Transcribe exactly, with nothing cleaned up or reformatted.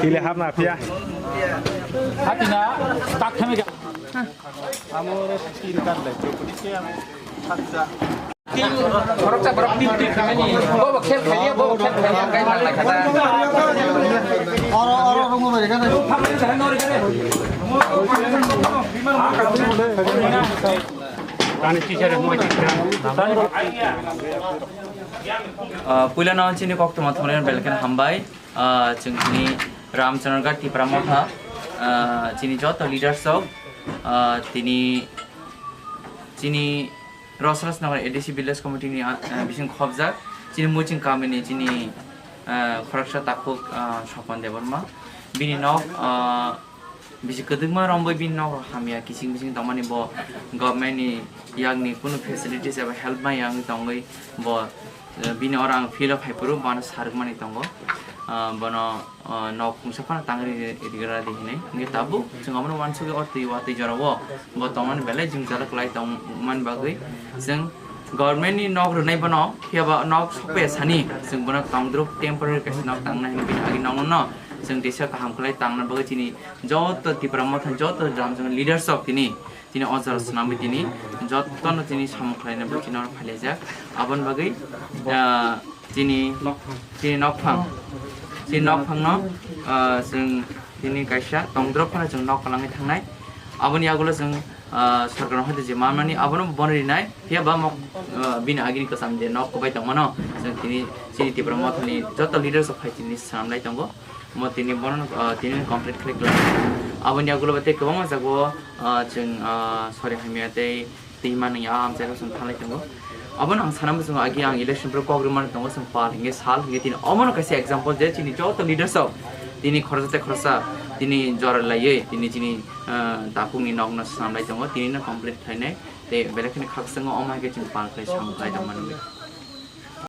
Tile hapna phiya. Hatina tak theme ga. Amo tin kar le chopri ke amo khaksa. Khoroksa borok tin tin khamani. Bo bo khel khaliya, bo bo khel khaliya, kai nang lai khata. Oro, oro, rungu bari kana. Tani teacher mo teacher. Ah, puila no chini kok tuma thonglen belken hambai. Ah, chwng chini Ramchandraghat Tipra Motha, ah, chini joto leaders rok, ah, tini chini Rosrosnagar A D C Village Committee ni, ah, bising khobjak chini Muching Kami ni chini, ah, khoroksa takhuk, ah, Sopon Debbarma. Bini nok, ah, bisi kwdwkma romwi bini nok rok hamya, kiching bising tongmani bo government ni yakni kunu facilities eba help maya wngwi tongwi bo, eh, bini oro ang field o phaiphuru bono sarwkmani tongo. Ah, bono, ah, nok mungsa phano tangri rigra di hinwi. Hwnkhe tabuk chwng abono uansugwi o twi watwi jorao bo tongmani belai jwngjal kwlai tongmani bagwi chwng government ni nok rwnai bono, phiyaba nok sokpaya sani chwng bono tongdruk temporary kaisa nok tangna hinwi bini agi nokno chwng teisa kaham kwlai tangna bagwi chini joto Tipra Motha joto jam jam leaders rok tini, tini o jora swnamwi tini jotono tini samung khlaina bagwi tini oro phailaijak. Aboni bagwi, ah, tini, tini nokphang, tini nokphangno, ah, chwng tini kaisa tongdrop phano chwng nok kwlangwi thangnai. Aboni yagulo chwng, ah, sorkarno hoite je manmani abono bono rinai, phiya ba mok, ah, bini agini kwcham je nok kwbai tongmano chwng tini chini Tipra Mothani joto leaders rok phai tini swnamlai tongo. Mo tini bono, ah, tini complete khlai khlai. Aboni yagulo tei kwbangma jago, ah, chwng, ah, sorry hamya tei twi manwi ah amchaino chwng thanglai tongo. Abono ang sana muchungo agi ang election pro kok rwmani tongo chwng pal hinge sal hinge tini omono kaisa example je chini joto leaders rok tini khoroksa tei khoroksa tini jora laiwi tini chini, ah, takhukni nokno swnamlai tongo, tinino complete khlainai tei belai kheno khakchangma omo hai khe chwng pal khlai samung khlai tongmani.